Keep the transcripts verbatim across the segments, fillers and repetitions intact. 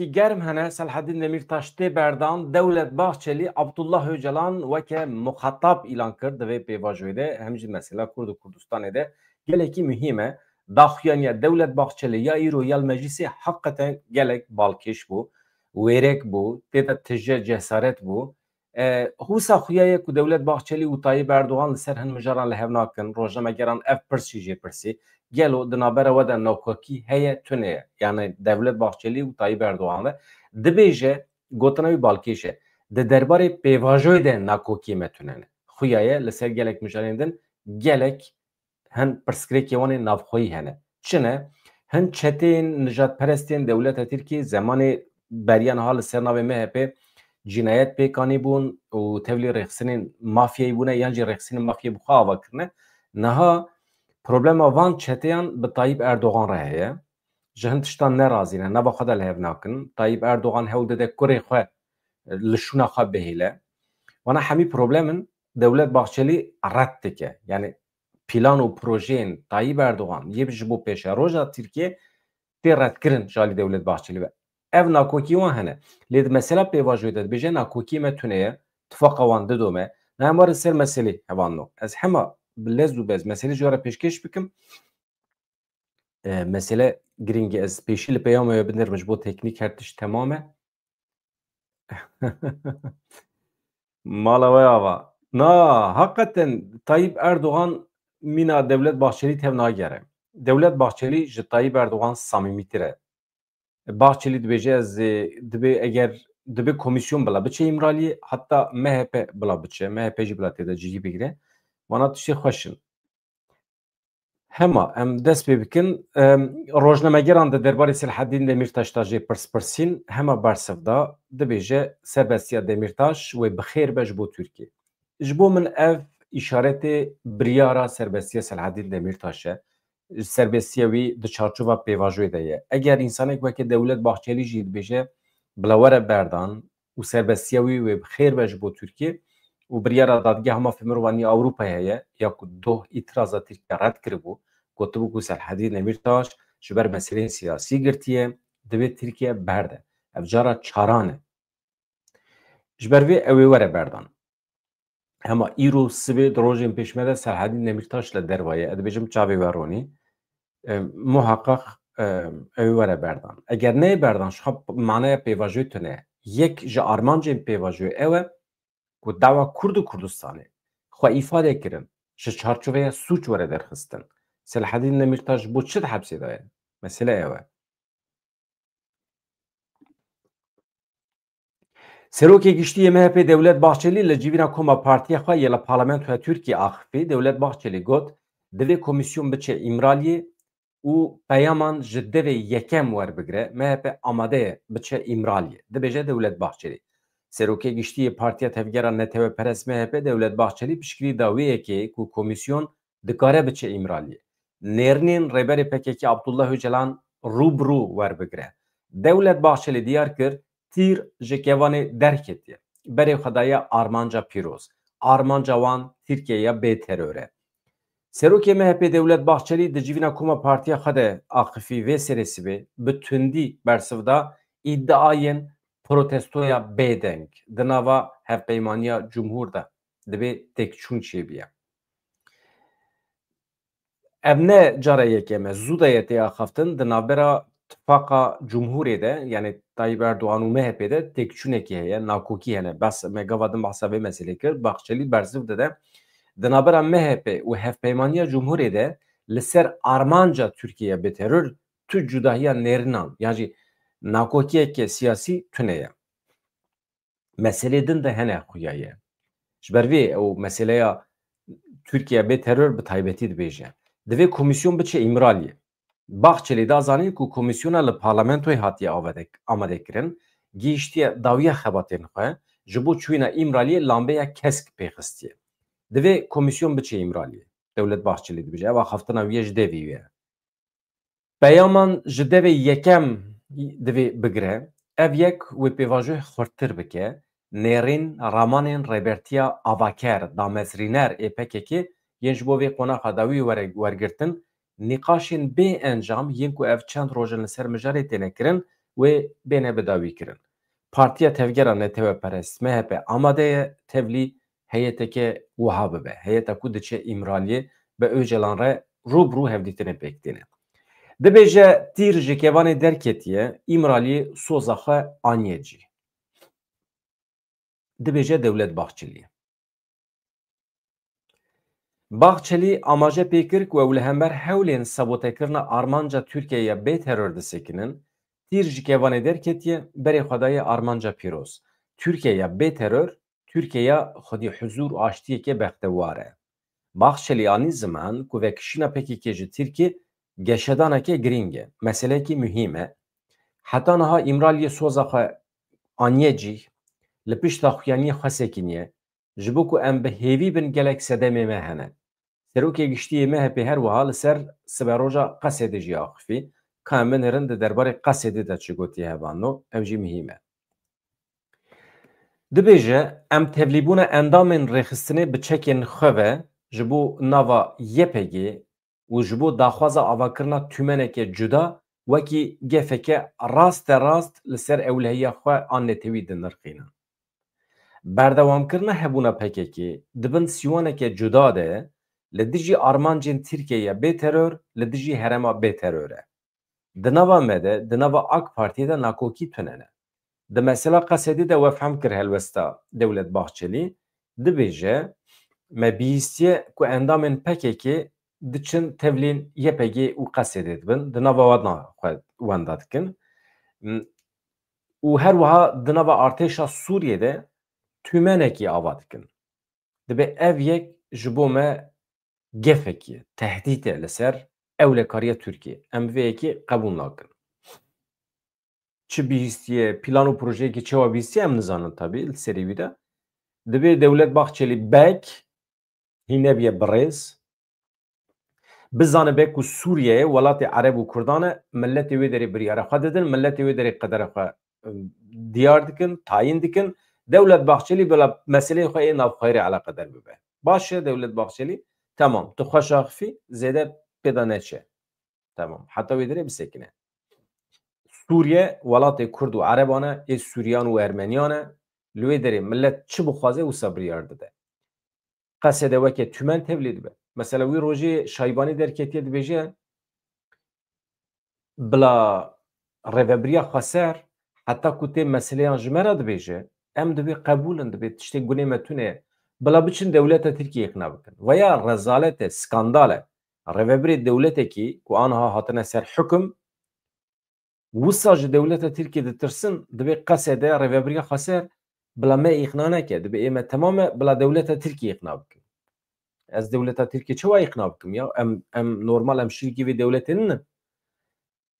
Germ hene, Selhedîn Demîrtaş tê berdan, Dewlet Bahçelî Abdullah Ocalan weke muxatab îlan kir di vê pêvajoyê de, hem jî mesela Kurd û Kurdistanê de gelekî muhîm e. Daxuyaniya Dewlet Bahçelî ya îro ya li meclîsê heqeten gelek balkêş bû, wêrek bû, tê de tije cesaret bû. E, husa xuya ye ku Dewlet Bahçelî û Tayyip Erdogan li ser hin mijaran li hev nakin, rojnamegeran ev pirs jî jê pirsî, gelo di navbera we de nakokî heye tune ye? Yani Dewlet Bahçelî û Tayyip Erdogan ve dibêje, gotina wî balkêş e. Di derbarê pêvajoyê de nakokiyê me tune ne. Xuya ye li ser gelek mijarên din gelek hin pirsgirêkê wan ê navxweyî hene. Çi ne? Hin çeteyên nijadperestên dewleta Tirkiyê zemanê beriya niha li ser navê M H P cînayet pêk anîbûn û tevlî rêxistinên mafyayî bûne yan jî rêxistinên mafyayî bi xwe ava kirine. Niha problema van çeteyan bi Tayyip Erdogan re heye. Ji hin tiştan nerazî ne, nava xwe de li hev nakin. Tayyip Erdogan hewl dide kurê xwe li şûna xwe bihêle. Wana hemî problem in, Dewlet Bahçelî red dike. Yani plan û projeyên Tayyip Erdogan yê ji bo pêşeroja Tirkiye tê redkirin ji alî Dewlet Bahçelî ve. Ev nakokî wan hene. Lê di mesela pêvajoyê de dibêje nakokiyê me tune ye, tifaqa wan dido me. Na em werin ser meselê hevalno. Ez hema bi lez û bez meselê ji we re pêşkêş bikim. E, mesele giring e. Ez pêşî li peyama we binêrim ji bo teknîk her tişt temam e. Mala we ava. Na, hakikaten Tayyip Erdogan mîna Dewlet Bahçelî tev nagere. Dewlet Bahçelî ji Tayyip Erdogan samîmîtir e. Bahçelî dibêje ez, e, dibê eger dibê komîsyon bila biçe Îmraliyê, hatta M H P bila biçe, M H P jî bila tê de cihî bigire. Wana tiştê xweş in. Hema em dest pê bikin, em, rojnamegeran di derbarê Selhedîn Demîrtaş de jê pirs pirsîn, hema bersiv da, dibêje serbestiya Demîrtaş wê bi xêr be ji bo Tirkiye. Ji bo min ev îşaretê biryara serbestiya Selhedîn Demîrtaş e. Serbestiya wî di çarçova pêvajoyê de ye. Eger însanek weke Dewlet Bahçelî jî dibêje bila were berdan, û serbestiya wî wê bi xêr be ji bo Tirkiye û biryara Dadgeha Mafê Mirovan ya Ewropayê heye ya ku doh îtiraza Tirkiye red kiribû, gotibû ku Selhedîn Demîrtaş ji ber meseleyên siyasî girtiye, divê Tirkiye berde. Ev cara çaran e. Ji ber vê ew ê were berdan. Hema îro sibê di rojên pêş me de Selhedîn Demîrtaş li derve ye. Ez dibêjim çavê we ronî. E, muheqeq, e, ew ê were berdan. Eger neyê berdan, ji xwe manaya pêvajoyê tune ye. Yek ji armancên pêvajoyê ew e ku dawa Kurd û Kurdistanê xwe îfade kirin, ji çarçoveya sûc were derxistin. Selhedîn Demîrtaş ji bo çi di hepsê de ye? Mesele ew e. Serokê Giştî yê M H P Dewlet Bahçelî li civîna koma partiya xwe yê li Parlamentoya Tirkiyê axifî. Dewlet Bahçelî got, divê komîsyon biçe Îmraliyê û peyaman ji devê yekem werbigire. M H P amade ye biçe Îmraliyê, dibêje Dewlet Bahçelî. Serokê Giştî yê Partiya Tevgera Neteweperest M H P Dewlet Bahçelî piştgirî da wê yekê ku komîsyon dikare biçe Îmraliyê. Nêrînên Rêberê P K K Abdullah Ocalan rû bi rû werbigire. Dewlet Bahçelî diyar kir, tîr ji kevanê derketiye. Berê xwe daye armanca pîroz. Armanca wan Tirkiyeya bê teror e. Serokê M H P Dewlet Bahçelî di civîna koma partiya xwe de axifî vê serê sibê bi tundî bersiv da îdiayên protestoya bêdeng di nava Hevpeymaniya Cumhur de dibê têkçûn çêbiye. Ev ne cara yekem e, zû de ye tê axaftin di navbera Tifaqa Cumhurê de, yani Tayyip Erdogan û M H P de têkçûnekî heye, nakokî hene. Bes me gava din behsa vê meselê kir, Bahçelî bersiv dide. Di navbera M H P û Hevpeymaniya Cumhurê de li ser armanca Tirkiye bi teror tu cudahiya nêrînan, yan jî nakokiyeke siyasî tune ye. Meselê din de hene xuya ye. Ji ber vê ew meseleya Tirkiye bê teror bi taybetî dibêje. Divê komîsyon biçe Îmraliyê. Bahçelî da zanîn ku komîsyona li parlamentoyê hatiye avadek-, amadekirin, gihiştiye dawiya xebatên xwe, ji bo çûyîna Îmraliyê lambeya kesk pêxistiye. Divê komîsyon biçe Îmraliyê. Dewlet Bahçelî dibêje, ev axaftina wî ye ji devî wî ye. Peyaman ji devê yekem divê bigire. Ev yek wê pêvajoyê xurttir bike. Nêrîn ramanên Rêbertiya Avaker, damezrîner ê P K K yên ji bo vê qonaxa dawî were-, wergirtin, nîqaşên bê encam yên ku ev çend roj in li ser mijarê têne kirin, wê bêne bidawîkirin. Partiya Tevgera Neteweperest, M H P, amade ye tevlî heyeteke wiha bibe. Heyeta ku diçe Îmraliyê bi Ocalan re rû bi rû hevdîtinê pêk tîne. Dibêje tîr ji kevanê derketiye, Îmraliyê soza xwe aniye cî. Dibêje Dewlet Bahçelî. Bahçelî amaje pê kir ku ew li hember hewlên sabotekirina armanca Tirkiyeyê ya bê teror disekinin, tîr ji kevanê derketiye, berê xwe daye armanca pîroz. Tirkiyeya bê teror, Tirkiyeya xwedî huzûr û aştiyeke bextewar e. Bahçelî anî ziman ku vekişîna P K K ji Tirkiyê geşedaneke girîng e, meseleyekî muhîm e. Heta niha Îmraliyê soza xwe aniye cî, li pişta xuyaniyê xwe sekiniye, ji bo ku em bi hêvî bin gelek sedemê me hene. Serokê Giştî yê M H P her wiha li ser siberoja Qesedê jî axifî. Ka em binêrin di derbarê Qesedê de çi gotiye hevano, ev jî muhîm e. Dibêje, em tevlîbûna endamên rêxistinê bi çekên xwe ve ji bo nava Y P G û ji bo daxwaza avakirina tûmeneke cuda wekî gefeke raste rast li ser ewlehiya xwe an netewî dinirxînin. Berdewamkirina hebûna P K K di bin sîwaneke cuda de li dijî armancên Tirkiyeyê bê teror, li dijî herêma bê teror e. Di nava me de, di nava AK Partiyê de nakokî tune ne. Di mesela Qesedê de we fehm kir helwesta Dewlet Bahçelî, dibêje, me bihîstiye ku endamên P K K diçin tevlîn Y P G û Qesedê dibin, di nava wan xwe wenda dikin. M-, û her wiha di nava artêşa Sûriyê de tûmenekî ava dikin. Dibe ev yek ji bo me gefekî ye, tehdît e li ser ewlekariya Tirkiyê. Em vê yekê qebûl nakin. Çi bihîstiye, plan û projeyekî çawa bihîstiye em nizanin tabî li serê wî de. Divê Dewlet Bahçelî bek hîn nebiye birêz. Bizanibe ku Sûriye welatê Ereb û Kurdan e, miletê wê derê biryara xwe didin, miletê wê derê qedera xwe, ım, diyar dikin, tayîn dikin. Dewlet Bahçelî bila meseleyê xwe ê navxweyî re eleqedar bibe. Baş e, Dewlet Bahçelî, temam, tu xweş axifî, zêde pê de neçe. Temam, heta wê derê bisekine. Sûriye welatê Kurd û Ereban e, ê Sûriyan û Ermeniyan e, li wê derê milet çi bixwaze wisa biryar dide. Qesedê weke tûmen tevlî dibe. Mesela wî rojê Şaybanî derketiye dibêje, bila rêvebiriya xweser heta ku tê meseleyan ji me re dibêje, em dibê qebûl in, dibê tiştê gunê me tune ye. Bila biçin dewleta Tirkiyê îqna bikin. Veya rezalet e, skandal e. Rêvebirê dewletekî ku aniha hatine ser hukum, wisa ji dewleta Tirkiyê ditirsin, dibê Qesedê rêvebiriya xweser bila me îqna neke, dibê ê me temam e, bila dewleta Tirkiyê îqna bikin. Ez dewleta Tirkiyê çawa îqna bikim ya? Em, em normal, em şirîkî vê dewletê nînin.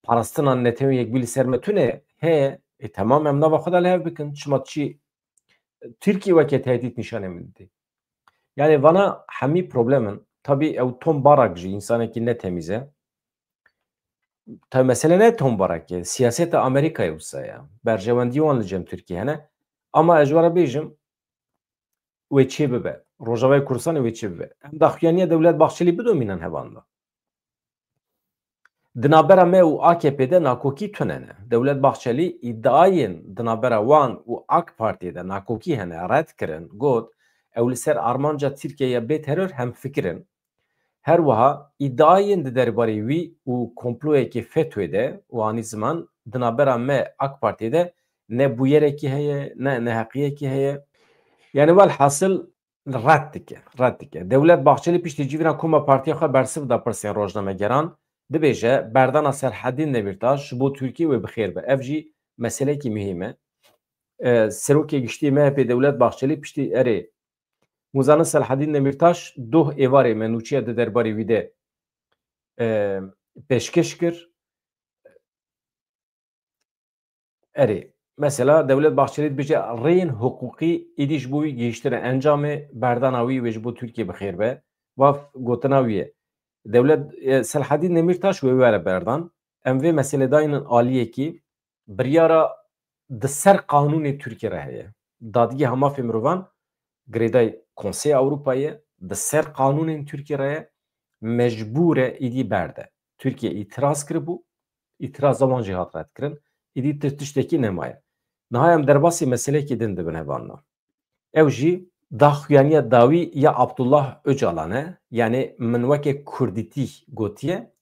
Parastina netewên yekbûyî li ser me tune heye. Ê, temam, em nava xwe de li hev bikin. Çima çi Tirkiyê weke tehdît nîşanê min didê? Yani vana hemî problem in. Tabî ew Tom Barak jî însanekî ne temîz e. Tabi mesele ne Tom Barak e. Siyaseta Amerîkayê wisa ye. Berjewendî wan li cem Tirkiyê hene. Ama ez ji we re bêjim, wê çê bibe. Rojavayê Kurdistanê wê çê bibe. Em daxuyaniya Dewlet Bahçelî bidomînin hevan de. Di navbera me û A K P de nakokî tune ne. Dewlet Bahçelî îdiayên di navbera wan û AK Partiyê de nakokî hene red kirin, got, ew li ser armanca Tirkiyeyê bê teror hemfikir in. Her wiha îdiayên di derbarê wî û komployekê FETÖ'yê de û anî ziman di navbera me AK Partiyê de ne bûyerekî heye, ne neheqiyekî heye. Yani welhasil red dike, red dike. Dewlet Bahçelî piştî civîna koma partiya xwe bersiv da pirsên rojnamegeran, dibêje berdana Selhedîn Demîrtaş ji bo Tirkiyê wê bi xêr be. Ev jî meselekî muhîm e. E, Serokê Giştî M H P Dewlet Bahçelî piştî erê Hûn zanin Selhedîn Demîrtaş doh êvarê me nûçiya di derbarê wî de, e, pêşkêş kir. Erê, mesela Dewlet Bahçelî dibêje rêyên hiqûqî êdî ji bo wî gihîştine encamê, berdana wî wê ji bo Tirkiye bi xêr be. Va gotina wî ye. Dewlet, e, Selhedîn Demîrtaş wê were berdan. Em vê meselê daynin aliyekî, biryara di ser qanûnê Tirkiyê re heye. Dadgeha Mafê Mirovan girêdayî Konseya Ewropayê ye, di ser qanûnên Tirkiyê re ye, mecbûr e îdî berde. Tirkiye îtiraz kiribû, îtiraza wan jî hat redkirin. Îdî tu tiştekî nemaye. Niha em derbasî meselekî din dibin hevalno. Ew jî daxuyaniya dawî ya Abdullah Ocalan e. Yanî min weke Kurdîtî gotiye.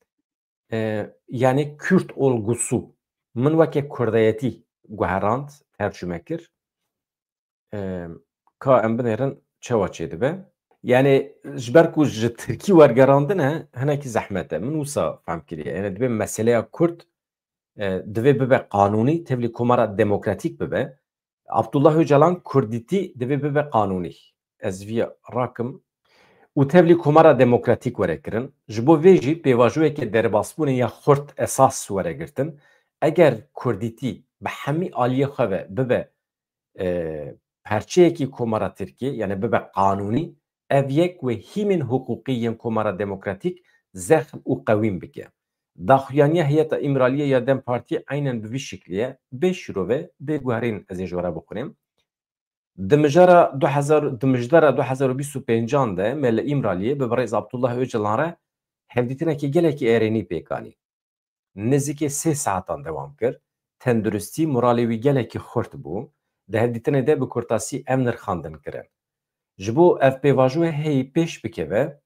E, yanî Kürt olgusu. Min weke Kurdayetî guherand, tercüme kir. E, ka em binêrin çawa çêdibe? Yanî ji ber ku ji Tirkî wergerandin e, hinekî zehmet e. Min wisa fehm kiriye. Yanî divê meseleya Kurd, e, divê bibe qanûnî, tevlî komara demokratîk bibe. Abdullah Ocalan Kurdîtî divê bibe qanûnî. Ez vî rakim. Û tevlî komara demokratîk were kirin. Ji bo vê jî pêvajoyeke derbasbûnê ya xurt esas were girtin. Eger Kurdîtî bi hemî aliyê xwe ve bibe, e, perçeyekî komara Tirkiyê, yanî bibe qanûnî, ev yek wê hîmên hiqûqî yên komara demokratîk zexm û qewîn bike. Daxuyaniya Heyeta Îmraliyê ya DEM Partiyê eynen bi vî şiklî ye. Bê şîrove, bê guherîn ez ê ji we re bixwînim. Di mijara du hezar, di mijdara du hezar û bîst û pêncan de me li Îmraliyê bi birêz Abdullah Ocalan re hevdîtinekî gelekî erênî pêk anî. Nêzîkî sê saetan dewam kir. Tenduristî, moralê wî gelekî xurt bû. Di hevdîtinê de bi kurtasî ev nirxandin kirin. Ji bo ev pêvajoyê heyî pêş bikeve,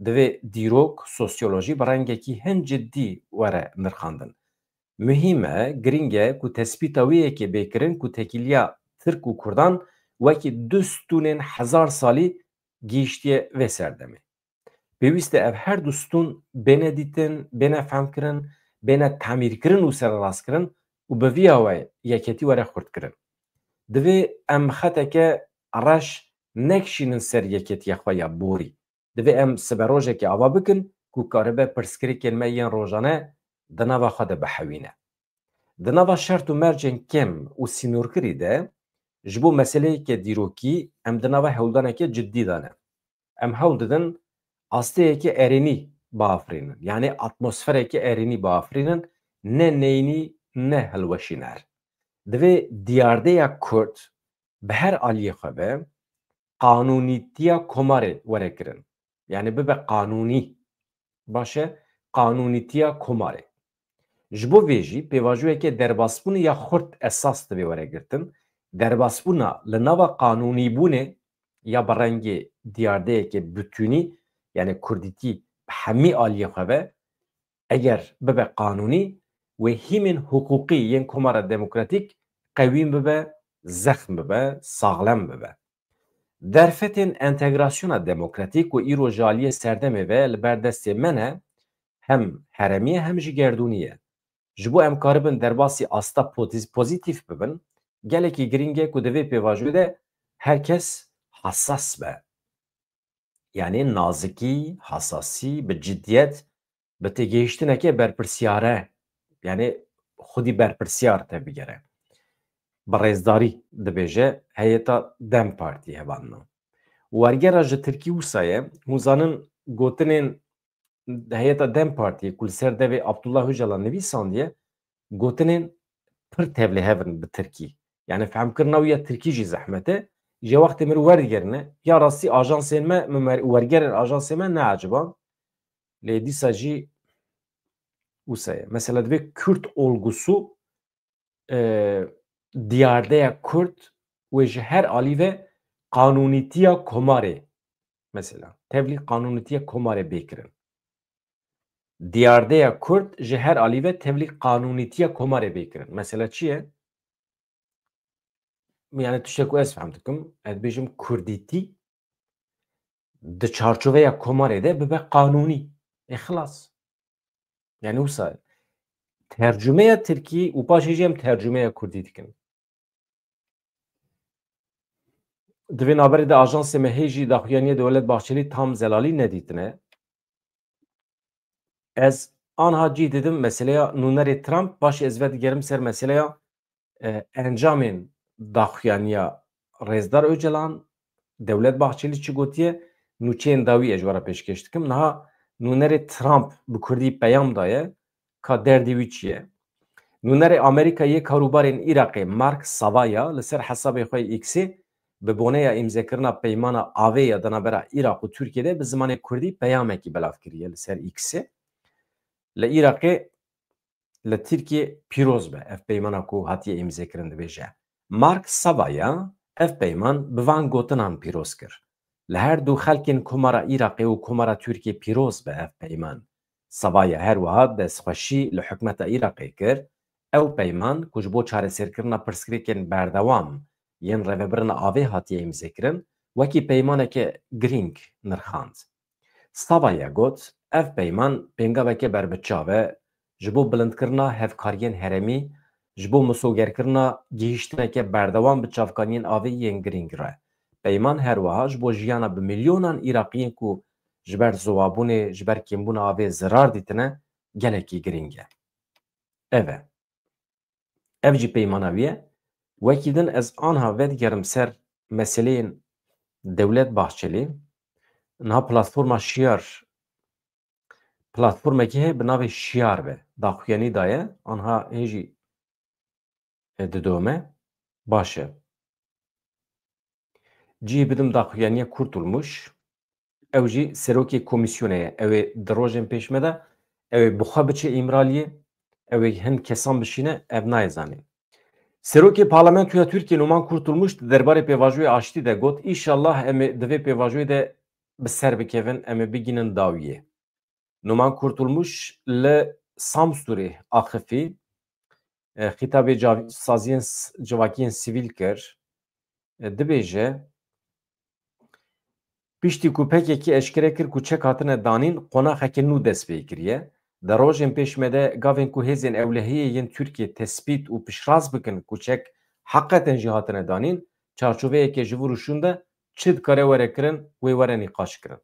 divê dîrok, sosyolojî bi rengekî hin cidî were nirxandin. Muhîm e, girîng e ku tespîta wê yekê bê kirin ku têkiliya Tirk û Kurdan wekî du stûnên hezar salî gihîştiye vê serdemê. Pêwîst e ev her du stûn bêne dîtin, bêne fehmkirin, bêne temîrkirin û sererastkirin û bi vî awayî yeketî were xurtkirin. Divê em xeteke reş nekişînin ser yeketiya xwe ya borî. Divê em siberojekê ava bikin ku karibe pirsgirêkên me yên rojane di nava xwe de bihewîne. Di nava şert û mercên kêm û sînorkirî de ji bo meseleyeke dîrokî em di nava hewldaneke cidî de ne. Em hewl didin asteyeke erênî biafirînin. Yanî atmosfereke erênî biafirînin, ne neyînî ne hilweşîner. Divê diyardeya Kurd bi her aliyê xwe be qanûnîtiya komarê were kirin. Yanî bibe qanûnî. Baş e, qanûnîtiya komarê. Ji bo vê jî pêvajoyeke derbasbûnê ya xurt esas divê were girtin. Derbasbûna li nava qanûnîbûnê ya bi rengê diyardeyeke bütûnî, yanî kurdîtî bi hemî aliyê xwe ve, eger bibe qanûnî, wê hîmên hiqûqî yên Komara Demokratîk qewîn bibe, zexm bibe, saxlem bibe. Derfetên entegrasyona demokratîk ku îro ji aliyê serdemê ve li ber destê me ne, hem heremî ye hem jî gerdûnî ye. Ji bo em karibin derbasî asta potiz-, pozîtîf bibin, gelekî girîng e ku di vê pêvajoyê de her kes hesas be. Yanî nazikî, hesasî, bi ciddiyet, bi têgihiştineke berpirsiyare, yanî xwedî berpirsiyar tevbigere. Bi rêzdarî dibêje heyeta DEM Partî hevalno. Wergera ji tirkî wisa ye, hûn zanin gotinên heyeta DEM Partiyê ku li ser devê Abdullah Ocalan nivîsandiye, gotinên pir tevlîhev in bi tirkî. Yanî fehmkirina wî ya tirkî jî zehmet e. Ji wextê min werdigerine, ya rastî ajansên me, min wer-, wergerên ajansê me neeciban. Lê dîsa jî wisa ye. Mesela divê Kürt olgusu, e, diyardeya Kurd wê ji her alî ve qanûnîtiya komarê, mesela, tevlî qanûnîtiya komarê bê kirin. Diyardeya Kurd ji her alî ve tevlî qanûnîtiya komarê bê kirin. Mesela çi ye? Yani tiştek ku ez fehm dikim, ez dibêjim kurdîtî di çarçoveya komarê de bibe qanûnî. E, xilas. Yani wisa tercümeya tirkî û paşê jî em tercümeya kurdî dikin. Di vê navberê de ajansê me hê jî daxuyaniyê Dewlet Bahçelî tam zelalî nedîtine. Ez anha cî didim meseleya nûnerê Trump, paşê ez vedigerim ser meseleya, e, encamên daxuyaniya Rêzdar Ocalan, Dewlet Bahçelî çi gotiye, nûçeyên dawî ez ji we re pêşkêş dikim. Niha nûnerê Trump bi kurdî peyam daye, ka derdê wî çi ye? Nûnerê Amerîka yê karûbarên Iraqê Mark Savaya li ser hesabê xwe yê X-ê bi boneya îmzekirina peymana avê ya di navbera Iraq û Tirkiyê de bi zimanê kurdî peyamekî belav kiriye li ser X-ê. Li Iraqê li Tirkiyê pîroz be, ev peymana ku hatiye îmzêkirin dibêje. Mark Savaya ev peyman bi van gotinan pîroz kir. Li her du xelkên Komara Iraqê û Komara Tirkiyê pîroz be ev peyman. Savaya her wiha destxweşî li hikûmeta Iraqê kir, ew peyman ku ji bo çareserkirina pirsgirêkên berdewam yên rêvebirina avê hatiye îmzêkirin, wekî peymaneke girîng nirxand. Savaya got, ev peyman pêngaveke berbiçav e ji bo bilindkirina hevkariyên herêmî, ji bo misogerkirina gihîştineke berdewam bi çavkaniyên avê yên girîng re. Peyman her wiha ji bo jiyana bi milyonan Iraqiyên ku ji ber ziwabûnê, ji ber kêmbûna avê zirar dîtine, gelekî girîng e. Ev e. Ev jî peymana wî ye. Wekî din ez anha vedigerim ser meseleyên Dewlet Bahçelî. Niha platforma Şiyar, platformekî heye bi navê Şiyar be. Daxuyanî daye. Anha hê jî e, didome. Baş e. Cihê bidim daxuyaniya Kurtulmuş. Ew jî serokê komîsyonê ye. Ew ê di rojên pêş me de, ew ê bi xwe biçe Îmraliyê, ew ê hin kesan bişîne, ev nayê zanîn. Serokê Parlamentoya Tirkiyê Numan Kurtulmuş di derbarê pêvajoyê aştî de got, Îşallah em ê di vê pêvajoyê de bi ser bikevin, em ê bigînin dawiyê. Numan Kurtulmuş li Samsûrê axifî, e, xîtabê cav-, saziyên s-, civakiyên sivîl kir. E, dibêje, piştî ku P K K eşkere kir ku çek hatine danîn, qonaxeke nû dest pê kiriye. Di rojên pêş me de gavên ku hêzên ewlehiyê yên Tirkiyê tespît û piştrast bikin ku çek heqeten jî hatine danîn, çarçoveyeke ji vir û şûn de çi dikare were kirin, wê were nîqaş kirin.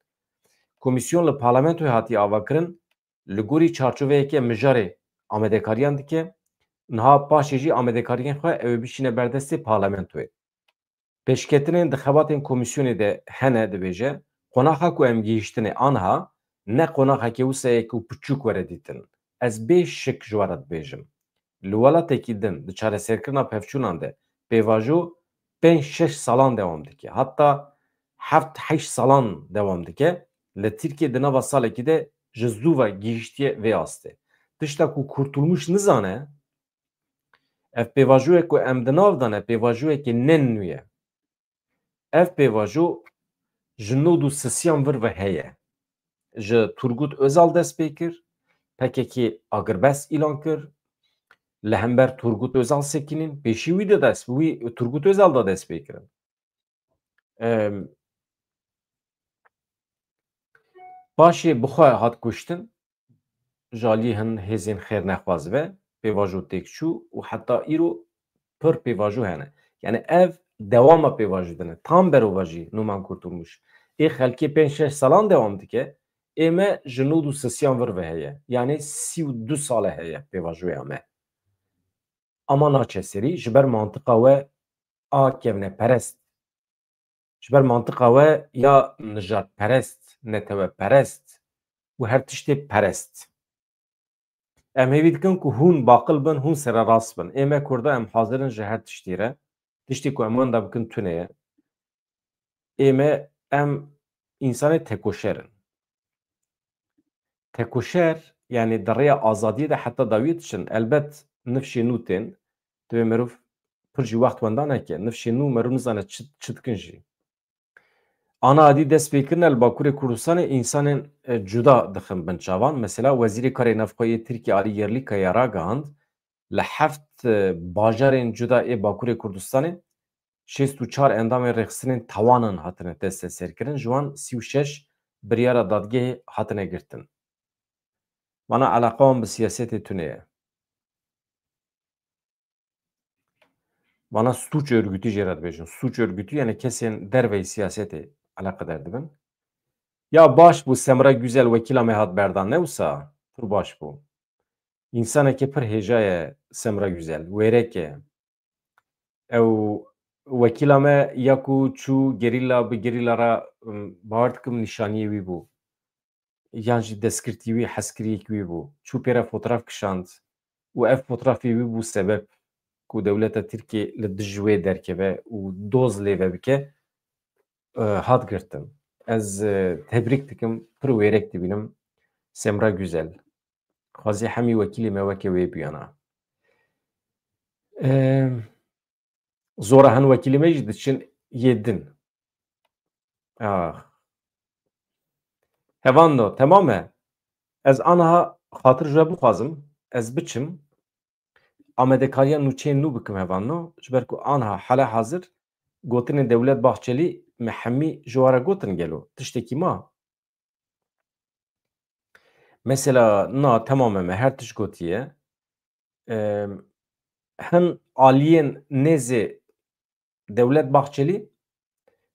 Komîsyon li parlamentoyê hatiye avakirin, li gorî çarçoveyeke mijarê amadekariyan dike, niha paşê jî amadekariyên xwe ew ê bişîne ber destê parlamentoyê. Pêşketinên di xebatên komîsyonê de hene, dibêje, qonaxa ku em gihîştine aniha ne qonaxeke wisa ye ku piçûk were dîtin. Ez bê şik ji we re dibêjim. Li welatekî din di çareserkirina pevçûnan de pêvajo pênc şeş salan dewam dike. Heta heft heşt salan dewam dike. Li Tirkiyê di nava salekî de ji zû ve gihîştiye vê astê. Tişta ku Kurtulmuş nizane, ev pêvajoyê ku em di nav de ne, pêvajoyekê ne nû ye. Ev pêvajo ji nod û sisiyan vir ve heye. Ji Turgut Özal dest pê kir, P K K agirbest îlan kir, li hember Turgut Özal sekinîn, pêşî wî de dest, wî Turgut Özal de dest pê kirin. Em, paşê bi xwe hat kuştin, ji aliyê hin hêzên xêrnexwaz ve pêvajo têk çû û heta îro pir pêvajo hene. Yani ev dewama pêvajo dine. Tam berovajî Numan Kurtulmuş. Ê xelkê pênc şeş salan dewam dike. Ê me ji nod û sisiyan vir ve heye. Yani sî û du sale heye pêvajoya me. Ama naçe serî ji ber mantiqa we a kevneperest. Ji ber mantiqa we ya nijadperest, neteweperest û her tiştê perest. Em hêvî dikin ku hûn baqil bin, hûn sererast bin. Ê me Kurda em hazir in ji her tiştî re. Tiştê ku em wenda bikin tune ye. Ê me em însanê tekoşer in. Tekoşer, yani di rêya azadiyê de heta dawiyê diçin. Elbet nifşê nû tên, divê merûv pir jî wext wenda neke. Nifşê nû merûv nizane çi, çi dikin jî. Ana adî dest pê kirine li Bakurê Kurdistanê însanên, e, cuda dixin bin çavan. Mesela Wezîrê Karê Navxwe yê Tirkiyê Alî Yerlîkaya ragihand, li heft, e, bajarên cuda ê Bakurê Kurdistanê şêst û çar endamên rêxistinên tawanan hatine desteserkirin, ji wan sî û şeş biryara dadgehê hatine girtin. Vana eleqa wan bi siyasetê tune ye. Vana suç örgütü jê re dibêjin. Suç örgütü yani kesên derveyî siyasetê eleqedar dibin. Ya baş bû Semra Güzel wekîla me hat berdan, ne wisa? Pir baş bû. Însaneke pir hêja ye Semra Güzel. Wêrek e. Ew wekîla me ya ku çû gerîla bi gerîla re, ım, bawer dikim nîşaniyê wî bû. Yan jî destgirtî wî, hezkiriyek wî bû. Çû pê re fotoğraf kişand û ev fotoğrafê wî bû sebeb ku dewleta Tirkiyê li dij wê derkeve û doz lê ve bike, e, hat girtin. Ez, e, tebrîk dikim, pir wêrek dibînim. Semra Güzel. Xwezî hemî wekîlê me weke wê biyana. Em, zora hin wekîlê me jî diçin yê din. Ah. Hevando, temam e. Ez aniha xatir ji we bixwazim, ez biçim, amadekariya nûçeyên nû bikim hevando, ji ber ku aniha hale hazir gotinên Dewlet Bahçelî me hemî ji we re gotin gelo. Tiştekî ma? Mesela, na, temam e, me her tişt gotiye. Em, hin aliyên nêzê Dewlet Bahçelî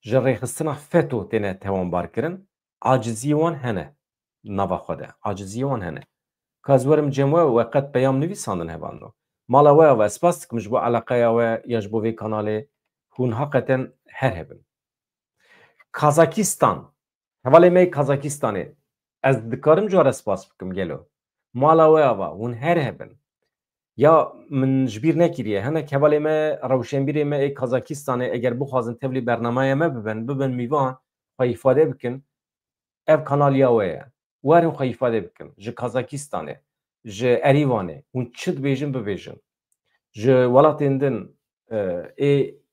ji rêxistina feto têne tewanbar kirin. Aciziyê wan hene. Nava xwe de. Aciziyê wan hene. Ka ez werim cem we, we qet peyam nivîsandin hevando. Mala we ava, ez spas dikim ji bo eleqeya we ya ji bo vê kanalê. Hûn haqeten her hebin. Kazakistan. Hevalê me yê Kazakistanê. Ez dikarim ji we re spas bikim gelo. Mala we ava, hûn her hebin. Ya min ji bîr nekiriye. Hinek hevalê me, rewşenbîrê me ê Kazakistanê, eger bixwazin tevlî bernamaya me bibin, bibin mîvan, xwe îfade bikin, ev kanal ya we ye. Werin xwe îfade bikin. Ji Kazakistanê, ji Erîvanê, hûn çi dibêjin bibêjin. Ji welatên din, e, ê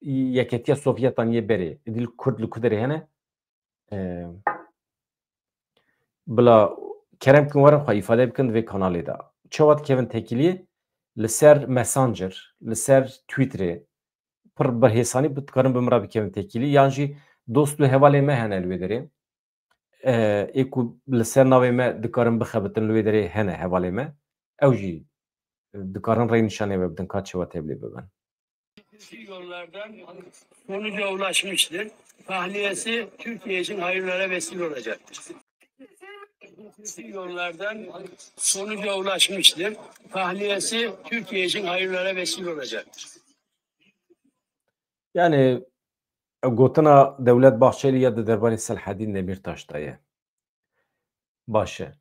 Yeketiya Sovyetan yê berê, êdî li Kurd li ku derê hene, e, bila kerem kin werin xwe îfade bikin di vê kanalê de. Çawa dikevin têkiliyê? Li ser Messenger, li ser Twitterê, pir bi hêsanî bi, dikarin bi min re bikevin têkilî, yan jî dost û hevalê me hene li wê derê. E, ê ku li ser navê me dikarin bixebitin li wê derê hene hevalê me. Ew jî dikarin rênîşanê we bidin ka çawa tevlî bibin. Yollardan sonuca ulaşmıştır. Tahliyesi Türkiye için hayırlara vesile olacaktır. Yollardan sonuca ulaşmıştır. Tahliyesi Türkiye için hayırlara vesile olacaktır. Yani, gotina Dewlet Bahçelî ya di derbarê Selhedîn Demîrtaş de ye. Baş e.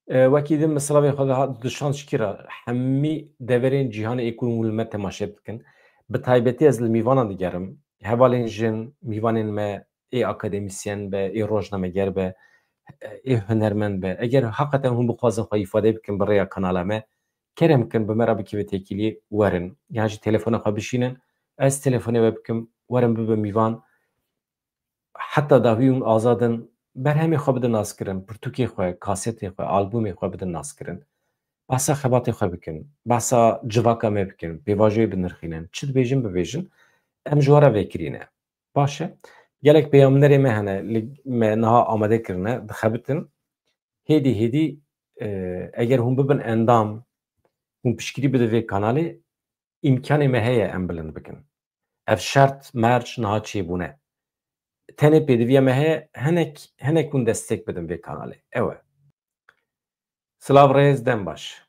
E, wekî din min silavê xwe diha-, dişand ji kî re? Hemî deverên cîhanê ê ku hûn li me temaşe dikin. Bi taybetî ez li mîvanan digerim. Hevalên jin, mîvanên me, ê akademîsyen be, ê rojnameger be, ê hunermend be. Eger heqeten hûn bixwazin xwe îfade bikin bi rêya kanala me, kerem kin bi me re bikeve têkilî, werin. Yan jî telefona xwe bişînin, ez telefonê we bikim, werin bibe mîvan. Heta dawî hûn azad in, berhemê xwe bidin naskirin, pirtûkê xwe, kasetê xwe, albûmê xwe bidin naskirin. Behsa xebatê xwe bikin, behsa civaka me bikin, pêvajoyê binirxînin, çi dibêjin bibêjin, em ji we re vekirî ne. Baş e. Gelek peyamnerê me hene, li me niha amade kirine, dixebitin. Hêdî hêdî, e, eger hûn bibin endam, hûn piştgirî bidin vê kanalê, îmkanê me heye em bilind bikin. Ev şert, merc niha çêbûne. Tenê pêdiviya me heye, hinek, hinek hûn destek bidin vê kanalê. Ew e. Silav, rêz, dem baş.